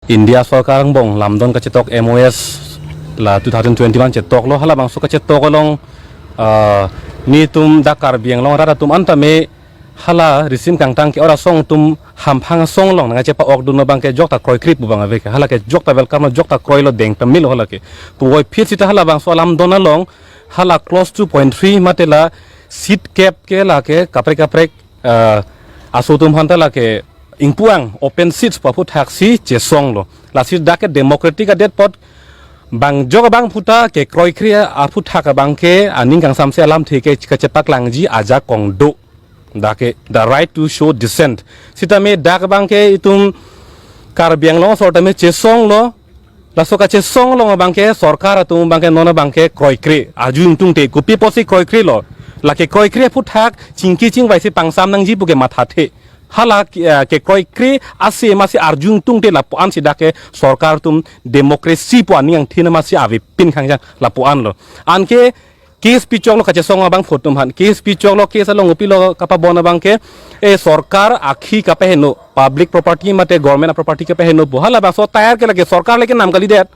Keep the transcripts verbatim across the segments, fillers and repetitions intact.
India Sorkar angbong lamdon kachetok M O S la two thousand twenty-one chetok lo, halabangso kachetok along, ah, netum dak Karbi Anglong arat atum an tame hala risim kangtang ke-ot asong atum hamphang asong along nangchepa-okdun abangke jokta kroikre pu abang ave ke, hala ke jokta welcome lo, jokta kroi lo, deng pamil lo hala ke. Puvoiphit sita halabangso alamdon along hala clause two point three mate la seat cap ke lake kaprek kaprek, ah, aso atum aphanta lake ingpu-ang open seats pu aphuthaksi chesong lo. Lasi dak ke democratic adet apot bang jok abang aphuta kekroikre aphuthak abangke aning kangsamse alamthe ke kachepaklangji ajakong do. Dak ke the right to show dissent. Sitame dak abangke itum Karbi Anglong asor tame chesong lo. Laso kachesong along abangke sorkar atum abangke non abangke kroikre arju ingtungte, kopi apotsi kroikre lo. Lake kroikre aphuthak chingki chingvaisi pangsam nangji pu ke mathathe. Hala ke, eh, kekroikre ase masi arju ingtungte lapuan si dak ke sorkar atum democracy pu aning angthin masi avepin khangjang lapuan lo. Anke case pichok lo kachesong abang photo aphan. Case pichok lo, case along kopi lo kapabon abangke, eh, sorkar akhi kapaheno, public property mate government property kapaheno pu. Halabangso tyre ke lake sorkar le kenam kalidet.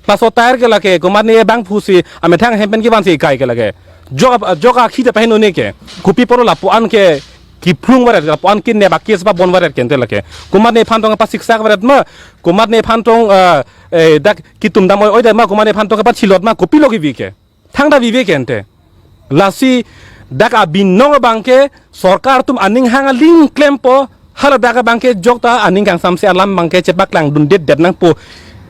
Laso tyre ke lake komatne abangphu si amethang hem pen kevansi kai ke lake. Jok, jok akhi ta paheno ne ke. Kopi apotlo lapuan ke kiphlung varet, lapuan ke neba case pabon varet ke ante lake. Komatne aphan tong pasiksak varet ma, komatne aphan tong, eh, eh, dak kitum dam oi oi dak ma, komatne aphan tong kapachilot ma, kopilo kevi ke. Thangta vive ke ante. Lasi dak abinong abangke sorkar atum aning hang aling klempo, hala dak abangke jokta aning kangsamse alam abangke chepaklangdundet det nangpo.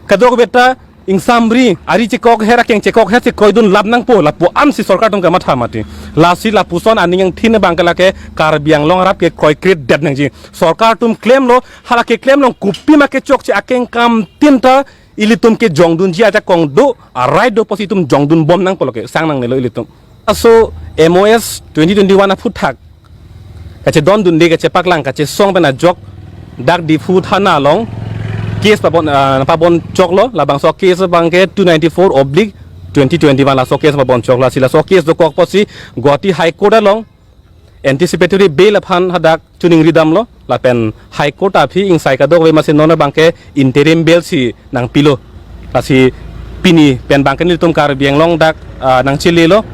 Kadokave ta ingsamri, ari chekok her akeng chekok her si kroidun lap nangpo, lapuan si sorkar atum kamatha mati. Lasi lapuson aning angthin abangke lake Karbi Anglong arat ke kroikredet nangji. Sorkar atum klemlo, hala keklem along kopi ma kechokche akeng kamtin ta ilitum kejongdunji ajakong do, a right do apotsi itum jongdunbom nangpo lake, sang nangnelo ilitum. Laso M O S twenty twenty-one aphuthak kachedondunde, kachepaklang, kachesong pen ajok dak Diphu thana along case pabon, ah, pabon choklo, labangso case abangke two ninety-four oblique twenty twenty-one, laso case pabon choklo. Lasi laso case dokok apotsi Guwahati High Court along anticipatory bail aphan hadak choningri damlo, lapen High Court aphi ingsai kadokave masi non abangke interim bail si nangpilo. Lasi pini pen abangke nelitum Karbi Anglong dak, ah, nangchelelo,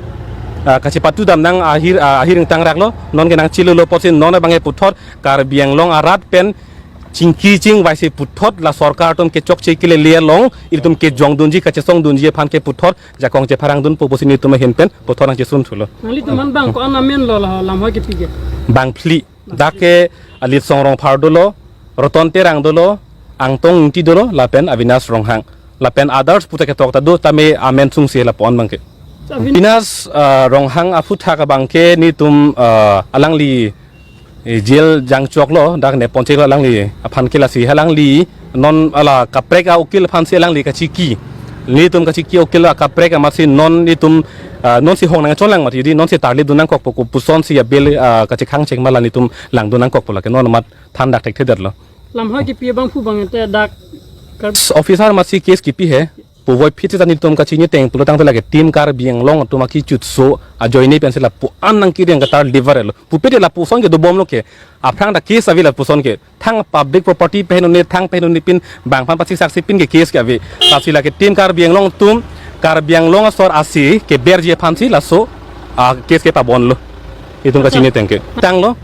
ah, kachepatu dam nang ahir, ah, ahir ingtang raklo, non ke nangchelelo apotsi non abangke puthot Karbi Anglong arat pen chingki chingvaisi puthot la sorkar atum kechokche kelele along ilitum kejongdunji kachesongdunji aphan ke puthot jakong chepharangdunpo pusi nelitum ahin pen puthot nangchesunthulo. Nanglitum an bang ko-an amen lo la lamhoi kepi ke? Bang phli. Dak ke Alitsong Rongphar dolo, Roton Terang dolo, Angtong Ingti dolo, lapen Avinash Ronghang. Lapen others puta ketok ta do, tame amen sungsi lapuan abangke. Avin- Avinash, ah, Ronghang aphuthak abangke nelitum, ah, alangli, eh, jail jangchoklo, dak ne poncheklo alangli aphan ke. Lasi alangli non hala kaprek a-ukil aphansi alangli kachiki. Nelitum kachiki ukil akaprek amatsi non nelitum, ah, nonsi hong nangchonlang mati, di nonsi tarlip dun nangkokpo, kopuson si a-bail, ah, kachekhang chek ma la nelitum langdun nangkokpo lake, non amat than dak thekthedetlo. Lamhoi kepi abangphu abang ante dak kar- Officer amatsi case kepi he. Puvoiphit sita nelitum kachiniteng pulotangte lake Team Karbi Anglong atum akechutso ajoine pensi lapuan nangkereng katarlip varelo. Pupe te lapuson ke dobomlo ke. Aphrang ta case ave lapuson ke. Thang public property paheno ne, thang paheno ne pin, bang aphan pasiksaksi pin ke case ke ave. Lasi lake Team Karbi Anglong atum, Karbi Anglong asor asi keberji aphansi laso, ah, case ke pabonlo. Itum kachiniteng ke. Tanglo.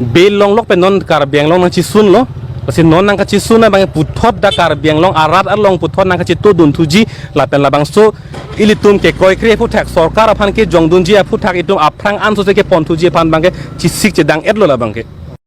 Bail longlok pen non Karbi Anglong nangchesunlo. Lasi non nangkachesun abang puthot dak Karbi Anglong arat along puthot nangkachetodunthuji lapen labangso ilitum kekroikre aphuthak, sorkar aphan kejongdunji aphuthak itum aphrang ansose keponthuji aphan abangke chesik chedang-etlo labangke.